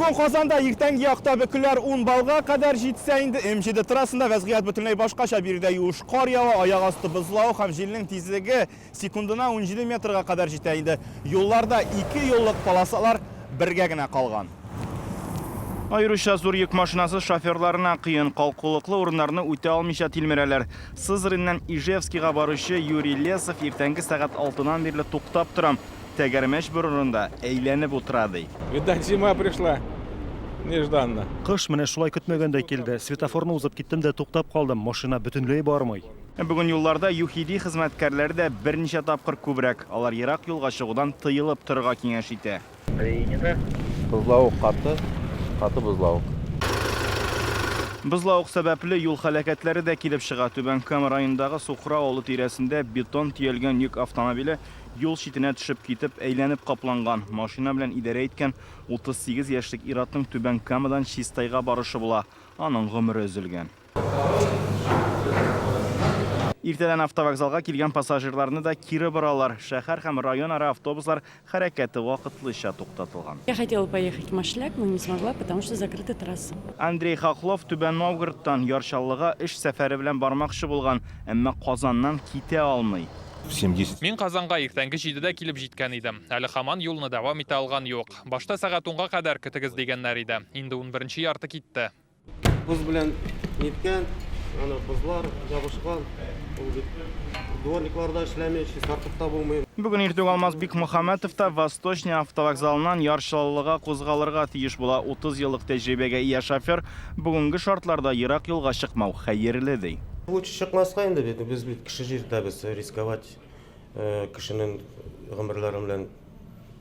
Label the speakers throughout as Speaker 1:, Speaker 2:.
Speaker 1: Бүген Казанда иртәнге якта бөкеләр 10 баллга кадәр җитсә инде, М7 трассында вәзгыять бөтенләй башкача. Биредә юеш кар ява, аяк асты бозлавык һәм җилнең тизлеге секундына 17 метрга кадәр җитә инде. Юлларда ике юллык полосалар бергә генә калган. Аеруча зур йөк машинасы шоферларына кыен, калкулыклы урыннарны үтә алмыйча тилмерәләр. Сызраньнан Ижевскига баручы Юрий Лесов иртәнге сәгать алтыдан бирле туктап торам, тәгәрмәч бер урында әйләнеп утыра, ди.
Speaker 2: Видать, зима пришла нежданно.
Speaker 3: Кыш менә шулай көтмәгәндә килде. Светофорны узып киттем дә туктап калдым, машина бөтенләй бармый.
Speaker 1: Бүген юлларда ЮХИДИ хезмәткәрләре дә берничә тапкыр күбрәк. Алар ерак юлга чыгудан тыелып торырга киңәш итә.
Speaker 4: Принято. Бозлавык каты, каты бозлавык.
Speaker 1: Бозлавык сәбәпле юл һәлакәтләре дә килеп чыга. Түбән Кама районындагы Сухра авылы тирәсендә бетон төялгән йөк автомобиле юл читенә төшеп китеп, әйләнеп капланган. Машина белән идарә иткән 38 яшьлек ир-атның Түбән Камадан Чистайга барышы була. Аның гомере өзелгән. Иртәдән автовокзалга килгән пассажирларны да кире боралар. Шәһәр һәм районара автобуслар хәрәкәте вакытлыча туктатылган.
Speaker 5: Я хотела поехать в Машляк, но не смогла, потому что закрыта трасса.
Speaker 1: Андрей Хохлов Түбән Новгородтан Яр Чаллыга эш сәфәре белән бармакчы булган, әмма Казаннан китә алмый.
Speaker 6: Мин Казанга иртәнге җидедә килеп җиткән идем. Әле һаман юлны дәвам итә алган юк. Башта сәгать унга кадәр көтегез дигәннәр иде. Инде унберенче ярты китте.
Speaker 7: Боз белән ниткән, аны бозлар ябышкан. Ул бит дворниклар да эшләми, чистартып та булмый.
Speaker 1: Бүген иртүк Алмаз Бикмөхәммәтов та Восточный автовокзалыннан Яр Чаллыга кузгалырга тиеш була. 30 еллык тәҗрибәгә ия шофер бүгенге шартларда ерак юлга чыкмау хәерле, ди.
Speaker 7: Лучше чыкмаска инде бит, без бит кеше җиртәбез, рисковать кешенең гомерләре белән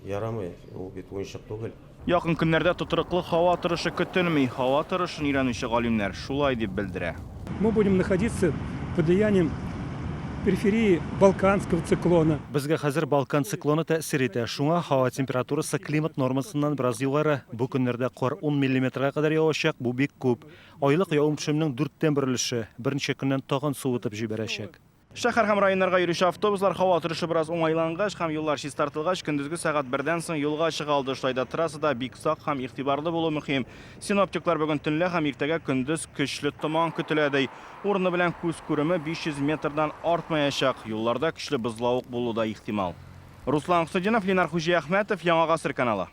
Speaker 7: ярамый, ул бит уенчык түгел.
Speaker 1: Якын көннәрдә тотрыклы һава торышы көтелми. Һава торышын өйрәнүче галимнәр шулай дип белдерә.
Speaker 8: Мы будем находиться под влиянием периферии Балканского циклона.
Speaker 3: Безгә хәзер Балкан циклоны тәэсир итә, шуңа һава температурасы климат нормасыннан бераз югары. Бу көннәрдә кар ун миллиметрга кадәр явачак, бу бик күп. Айлык явым-төшемнең дүрттән бер өлеше. Берничә көннән тагын суытып җибәрәчәк.
Speaker 1: Шәһәр һәм районнарга йөрүче автобуслар һава торышы бераз уңайлангач һәм юллар чистартылгач, көндезге сәгать бердән соң юлга чыга алды. Шулай да трассада бик сак һәм игътибарлы булу мөһим. Синоптиклар бүген төнлә һәм иртәгә көндез көчле томан көтелә, ди. Урыны белән күз күреме 500 метрдан артмаячак. Юлларда көчле бозлавык булу да ихтимал. Руслан Хөснетдинов, Ленар Хуҗиәхмәтов, Яңа Гасыр каналы.